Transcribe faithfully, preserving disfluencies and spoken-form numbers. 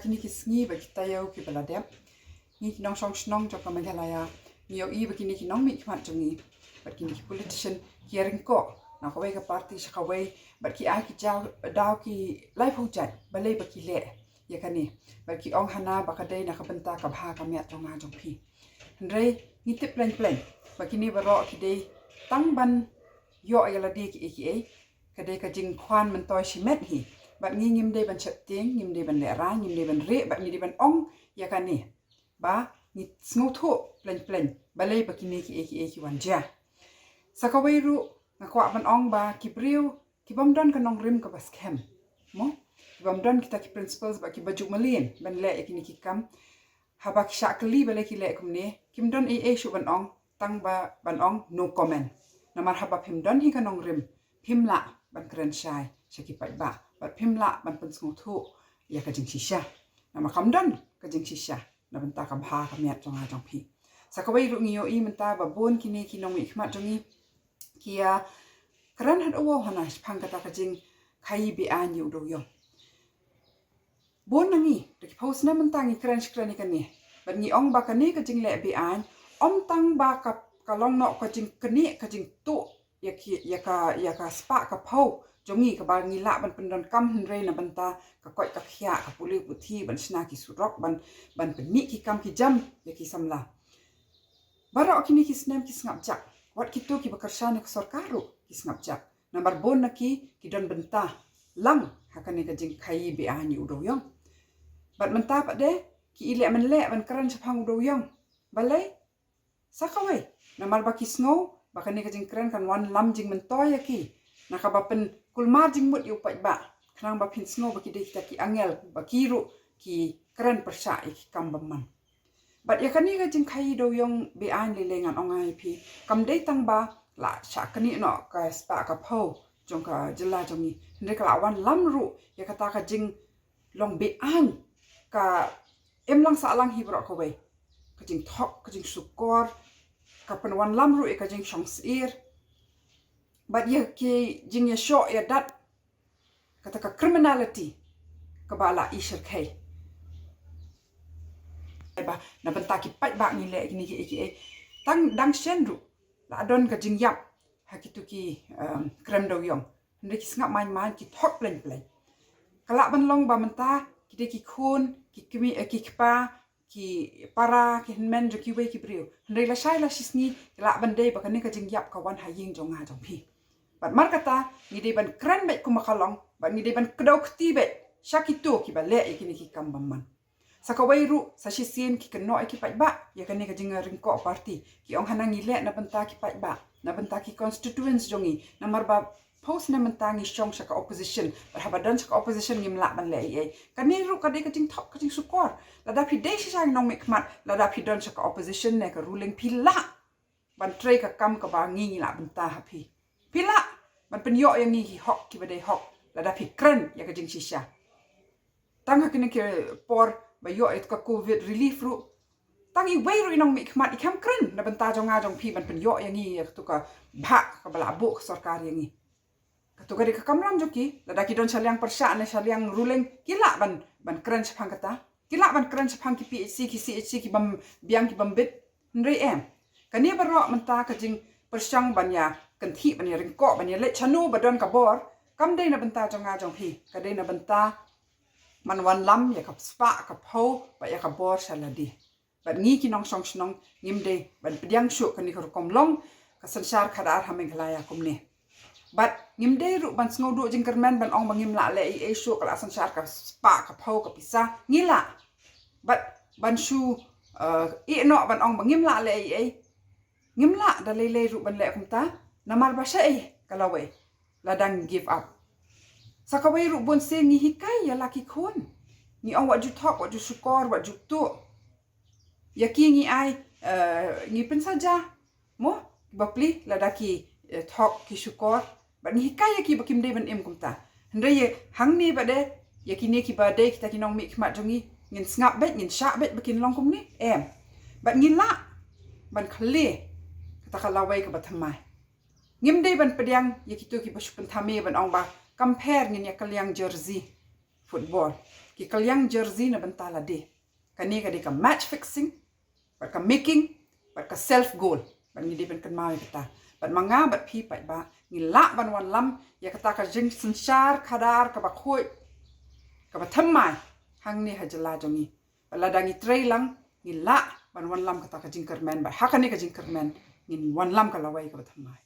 Kine ki sngi bad ki taïew kiba la dep, ngi ki nongshong shnong jong ka Meghalaya ngi ïohi ba kine ki nongmihkhmat jong ngi bad kine ki politician ki ïaryngkoh na kawei ka party sha kawei bad ki ai ki jaw daw ki laiphew jait balei ba ki leh ïa kane, bad ki ong hana ba ka dei na ka bynta ka bha ka miat jong nga jong phi. Hynrei ngi tip pleng pleng ba kine baroh ki dei tang ban ïoh ïa lade kiei kiei. Ka dei ka jingkhwan myntoi shimet hi. Bad ngi ngim dei ban sheptieng, ngim dei ban lehrain, ngim dei ban rieh, bad ngi dei ban ong ïa kane ba ngi sngewthuh pleng pleng balei ba kine kiei kiei ki wan jia. Sa kawei ruh nga kwah ban ong ba ki briew ki bym don ka nongrim kaba skhem, mo, ki bym don kita ki principles bad kiba ju mlien ban leh ïa kine ki kam. Haba ki shah kylli balei ki leh kumne, kim don ei ei shuh ban ong, tang ba ban ong no comment. Namar haba phim don hi ka nongrim, phim lah ban kren shai sha ki paidbah bad phim lah ban pynsngewthuh ïa ka jingshisha. Namar kam don ka jingshisha na bynta ka bha ka miat jong nga jong phi. Sa kawei ruh ngi ïohi mynta ba bun kine ki nongmihkhmat jong ngi ki ïa kren haduh wow hana shaphang kata ka jingkhaii beaiñ ïa u dewïong. Bun na ngi da ki phew snem mynta ngi kren shi kren ïa kane bad ngi ong ba kane ka jingleh beaiñ ym tang ba ka, ka long noh ka jingknieh ka jingtuh ïa ki, ïa ka, ïa ka spah ka phew jong ngi kaba ngi lah ban pyndonkam, hynrei na bynta ka koit ka khiah, ka pule puthi, ban shna ki surok, ban, ban pynmih ki kam ki jam ïa ki samla. Baroh kine ki snem ki sngap jak, wat kito kiba kyrshan ïa ka sorkar ruh ki sngap jak. Namar bun na ki ki don bynta lang ha kane ka jingkhaii beaiñ ïa u dewïong. Bad mynta pat de ki ïaleh mynleh ban kren shaphang u dewïong. Balei? Sa kawei, namar ba ki sngew ba kane ka jingkren kan wanlam jingmyntoi ïa ki, na kaba pynkulmar jingmut ïa u paidbah, khnang ba phin sngew ba ki dei kita ki angel, ba ki ruh ki kren pyrshah ïa ki kam bymman. Bad ïa kane ka jingkhaii dewïong beaiñ lei lei ngan ong ïa phi, kam dei tang ba la shah knieh noh ka spah ka phew jong ka jylla jong ngi, hynrei ka la wanlam ruh ïa kata ka jinglong beaiñ, ka imlang sahlang hi baroh kawei, ka jingthok, ka jingshukor, ka pynwanlam ruh ïa ka jingshong syier bad ïa ki jingïashoh ïadat, kata ka criminality kaba la i shyrkhei. Ba na bynta ki paidbah ngi leh kine kiei kiei. Tang dang shen ruh la don ka jingïap ha kito ki, um, krem dewïong. Hynrei ki sngap main main, ki thok pleng pleng. Ka lah ban long ba mynta ki dei ki khun, ki kmie, eh, ki kpa, ki para, ki hynmen jong kiwei ki briew. Hynrei lashai lashisngi ki lah ban dei ba kane ka jingïap ka wan ha ïing jong nga jong phi. Bad markata ngi dei ban kren beit kumba ka long, bad ngi dei ban kdew kti beit sha kito kiba leh ïa kine ki kam bymman. Sa kawei ruh, sa shisien ki kynnoh ïa ki paidbah ïa kane ka jingïaryngkoh party. Ki ong hana ngi leh na bynta ki paidbah, na bynta ki constituents jong ngi. Namar ba phew snem mynta ngi shong sha ka opposition, bad haba don sha ka opposition ngim lah ban leh ei ei. Kane ruh ka dei ka jingthok, ka jingshukor. Lada phi dei shisha nongmihkhmat, lada phi don sha ka opposition ne ka ruling, phi lah ban trei ka kam kaba ngi ngi lah bynta ha phi. Phi lah ban pynïoh ïa ngi ki hok kiba dei hok lada phi kren ïa ka jingshisha. Tang ha kine ki por ba ïoh ïa ka covid relief ruh, tang iwei ruh i nongmihkhmat i khlem kren na bynta jong nga jong phi ban pynïoh ïa ngi ïa katu ka bhah kaba la buh ka sorkar ïa ngi. Katu ka dei ka kamram jong ki, lada ki don sha liang pyrshah ne sha liang ruling, ki lah ban, ban kren shaphang kata. Ki lah ban kren shaphang ki P H C, ki C H C, ki bym biang, ki bym bit. Hynrei em, kane baroh mynta ka jingpyrshang ban ïa kynthih, ban ïa ryngkoh, ban ïa leit shano ba don ka bor, kam dei na bynta jong nga jong phi, ka dei na bynta ban wanlam ïa ka spah ka phew bad ïa ka bor sha lade. Bad ngi ki nongshong shnong ngim dei ban pdiang shuh kane ka rukom long ka synshar khadar ha Meghalaya kumne. Bad ngim dei ruh ban sngewduh jingkyrmen ban ong ba ngim lah leh ei ei shuh, ka la synshar ka spah ka phew ka pisa, ngi lah. Bad ban shu, eh, ïeh noh ban ong ba ngim lah leh ei ei, ngim lah da lei lei ruh ban leh kumta. Namar ba shaei ka lawei, la dang give up. Sa kawei ruh bun sien ngi hikai ïa la ki khun, ngi ong wat ju thok, wat ju shukor, wat ju tuh. Ïa ki ngi ai, eh, ngi pynsaja, mo, bapli lada ki, eh, thok ki shukor. Bad ngi hikai ïa ki ba kim dei ban im kumta. Hynrei ïa hangne bad de, ïa kine kiba dei kita ki nongmihkhmat jong ngi, ngin sngap beit, ngin shah beit ba kin long kumne, em. Bad ngi lah ban khlieh kata ka lawei kaba thymmai. Ngim dei ban pdiang ïa kito kiba shu pynthame ban ong ba kam pher ngin ïa kylliang jersey football. ki kylliang jersey na bynta lade. Kane ka dei ka match fixing, bad ka making, bad ka self goal. Bad ngi dei ban kynmaw ïa kata. Bad ma nga bad phi pat ba ngi lah ban wanlam ïa kata ka jingsynshar khadar kaba khuid, kaba thymmai hangne ha jylla jong ngi. Bad lada ngi trei lang, ngi lah ban wanlam kata ka jingkyrmen, bad ha kane ka jingkyrmen ngin wanlam ka lawei kaba thymmai.